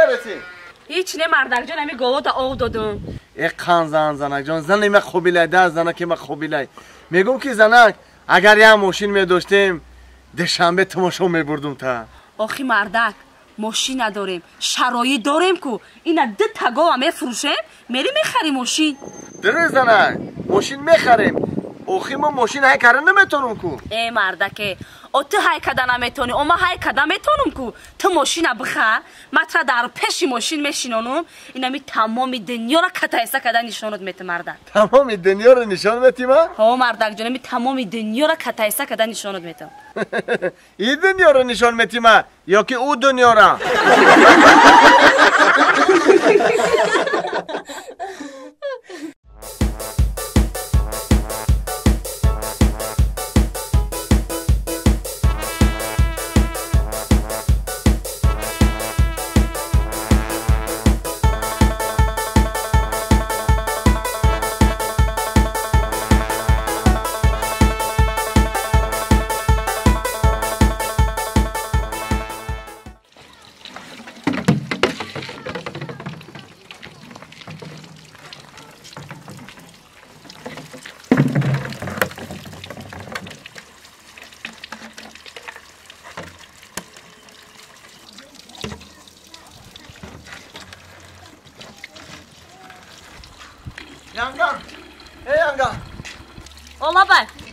караси? Ҳеч не мардакҷон, ами говота ов додум. Э қанзан занакҷон, зани ма қобилай, да занаки ма қобилай. Мегум ки занак, агар як мошин медоштем, Душанбе тамошо мебурдум та. Охи мардак, мошин надорем, шароит дорем ку. Ина ду та гова мефурӯшем, мери мехарӣ мошин. Дуруст занак, мошин мехарем. Охи мо мошин ҳай карда наметонум ку. Э мардаке, о ту ҳай карда наметонӣ, о ма ҳай карда метонум ку. Ту мошина бихар, ма тра дар пеши мошин мешинонум, инами тамоми дунёро катайса карда нишонот мети мардак. Тамоми дунёро нишон мети ма? Ҳо мардакҷон, ами тамоми дунёро катайса карда нишонот метам. И дунёро нишон мети ма ё ки ӯ дунёра?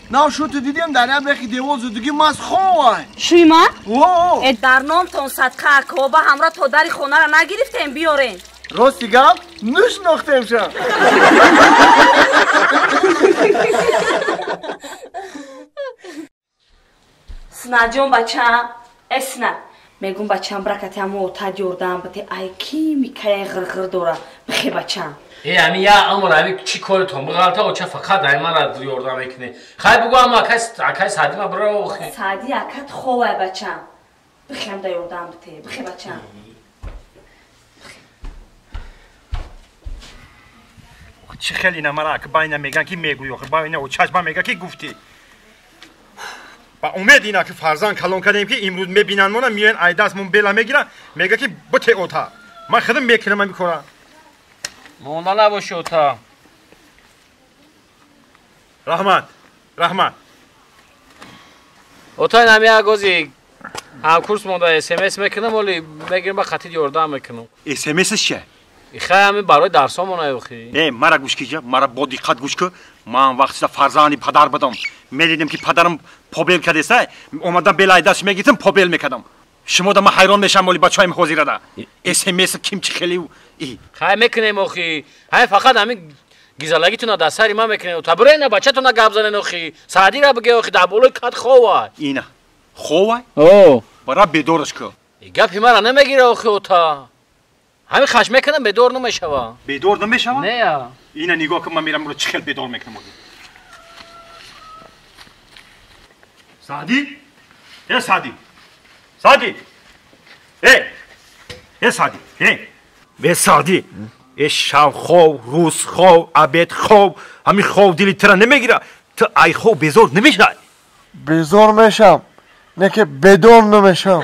На шуд дидем дар як бехи девол зудуги мас ховай. Шуй ма? О! Э дар номтон садқа коба ҳамра то дари хонара нагирифтем биёрем. Рости гап нушнохтем ша. Синаҷон бачаам, э сина. Мегум бачаам бракати ҳамо отад ёрдам бите ай ки микая ғирғир дора. Бихе бачаам. Э ами я амр ами чӣ коритон биғалта оча фақат ай мара ёрдам мекунӣ. Хай бугу ама акай Саъди ма бира охи. Саъди акат ховай бачаам. Бихем да ёрдам бите. Бихе бачаам. Чӣ хеле ина мара ак байна меган ки мегӯй охи байна очаш ба мега ки гуфтӣ. Ба умед ина ки фарзанд калон кардем ки имрӯз мебинанд мона миён ай дастмон бела мегиранд мега ки бите ота. Ман худам мекунам ами кора. Монда набоши ота. Раҳмат, раҳмат. Ота ин ами як ози ҳамкурс монда СМС мекунам, оли мегирам ба хатид ёрдам мекунам. СМС чия? Хай ами барои дарсо монай охи. Не, мара гӯш киҷа, мара бо диққат гӯш ку. Ман вақтида фарзанди падар будам. Медидем ки падарам побел кардеса, омадам белай даст мегиртам, побел мекардам. Шумо да ман ҳайрон мешавам оли бачаҳоим ҳозирада. СМС ким чӣ хеле хай мекунем охи. Ҳай фақат ҳамин гизалагитона дар сари ман мекунем. Та бирена на бачатона гап занен охи. Саъдира биге охи дар болои кат ховай. Ина. Ховай? О. Бара бедораш ку. Гапи мара намегира охи ота. Ҳамин хаш мекунам бедор намешава. Бедор намешава? Не. Ина нигоҳ кун ман мерам ро чӣ хел бедор мекунам. Саъди? Э Саъди. Саъди. Э. Э Саъди. Э. Бе Саъди. Э шав хов, рӯз хов, обед хов, ҳамин хов дили тира намегира. Ту ай хов безор намешавӣ. Безор мешам, не ки бедор намешам.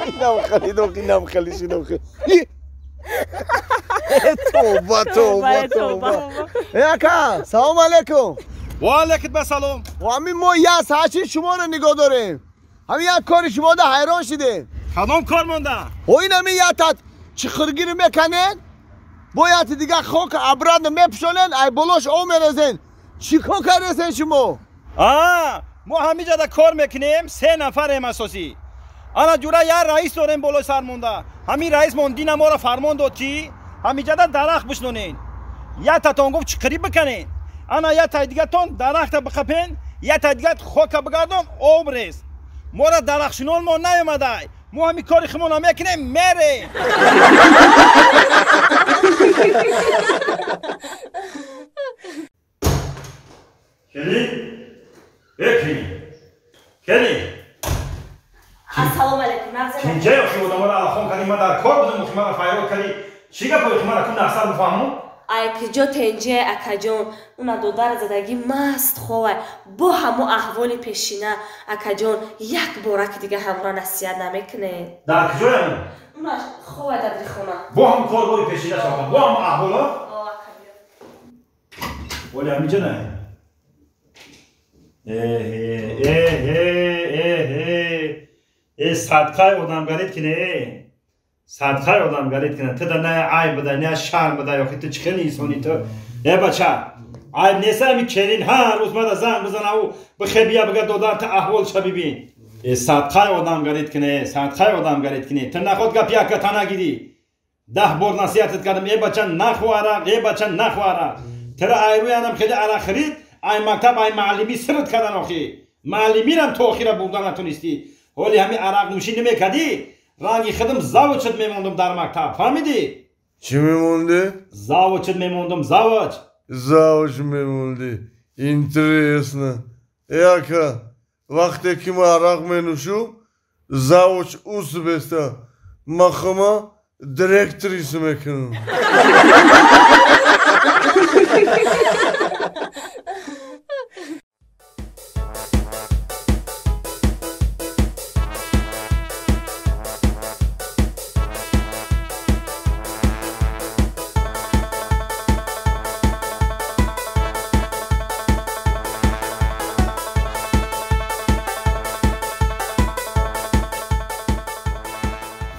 Инам халидо, инам халиш, инам халиш. Тавба, тавба, тавба. Эй ака, салом алейкум. Ва алейкум ассалом. Ҳамин мо як соат шуморо нигоҳ дорем. Ҳамин як кори шумо да ҳайрон шидем. Кадом кор монда? Ин ҳамин як та чиқиргиро меканед, бо як дига хок обратно мепӯшонед, ай болош об мерезен. Чӣ кор кардесен шумо? Мо ҳамиҷада кор мекунем, се нафарем асосӣ. Ана ҷура як раис дорем болои сар монда. Ҳамин раисмон дина моро фармон дод, ки ҳамиҷада дарахт бишнонед. Як татон гуфт чиқирӣ биканед. Ана як тай дигатон дарахта биқапен, як тай дигат хока бигардон, об рез. Моро дарахтшинон мо наомадай. Мо ҳамин кори худмонро мекунем, мерем. Кели? Э, кели? Кели? Ассалому алейкум, нағза. Чинҷа ёхи одаморо алахон кардӣ, ман дар кор будам, охи маро файрод кардӣ. Чӣ гап охи мара кун нақсад бифаҳму? Ай киҷо тенҷе акаҷон, уна додар задагӣ маст ховай, бо ҳамо аҳволи пешина акаҷон як бора ки дига ҳамора насиҳат намекунед. Дар киҷоям? Уна ховай дар дихона. Бо ҳам корбори пешина шоха, бо ҳам аҳволо? О, акаҷон. Оли ҳамиҷа не? Э, садқаи одамгарит кине, садқаи одамгарит кине. Ту да на айб буда, на шарм буда, охи ту чӣ хели инсони ту? Э бача, айб нест ҳами келин ҳар рӯз мада занг бизанаву бихе бия бига додар ту аҳволша бибин. Э садқаи одамгарит кине, садқаи одамгарит кине. Ту наход гапи якка нагирӣ. 10 бор насиҳатат кардам, э бача нахӯ арақ, э бача нахӯ арақ. Тура айрӯянам хеле арақ хӯрид, ай мактаб, ай муаллимӣ сирт кардан охи. Муаллимирам то охира бурда натунистӣ. Ҳоли ҳамин арақнӯшӣ намекардӣ, ранги худам завучат мемондум дар мактаб, фаҳмидӣ? Чӣ мемондӣ? Завучат мемондум, завуч. Завуч мемондӣ. Интересно. Э ака, вақте ки ман арақ менӯшум, завуч ус беста. Ман хума директрис мекунам.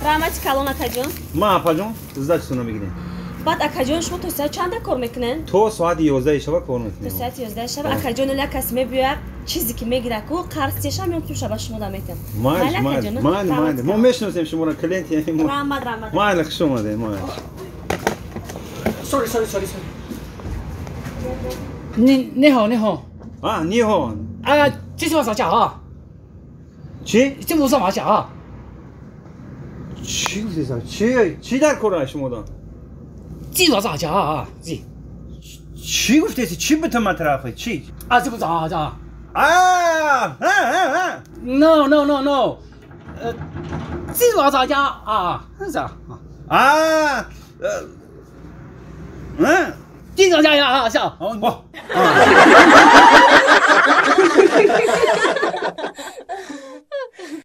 Раҳмати калон акаҷон. Ма апаҷон, издачатонро мегирем. Баъд акаҷон шумо то соат чанда кор мекунед? То соати 11 шаба кор мекунем. То соати 11 шаба акаҷон як кас мебиёяд, чизе ки мегирад ку қарз тешам ё пулша ба шумо даметам. Майли, майли, майли, майли. Мо мешиносем шуморо, клиенти мо. Раҳмат, раҳмат. Майли, хуш омадед, майли. Sorry, sorry, sorry, sorry. 你好，你好。啊，你好。啊，这是我啥家啊？چی؟这不是马家啊？ چی گفتی؟ چی؟ چی در کار شما دان؟ چی واسه جا آ چی؟ چی گفتی؟ چی به تو مطرح چی؟啊这不是啊啊啊啊 No no no no，这我咋家啊？是啊啊嗯，这咋家呀啊是啊哦。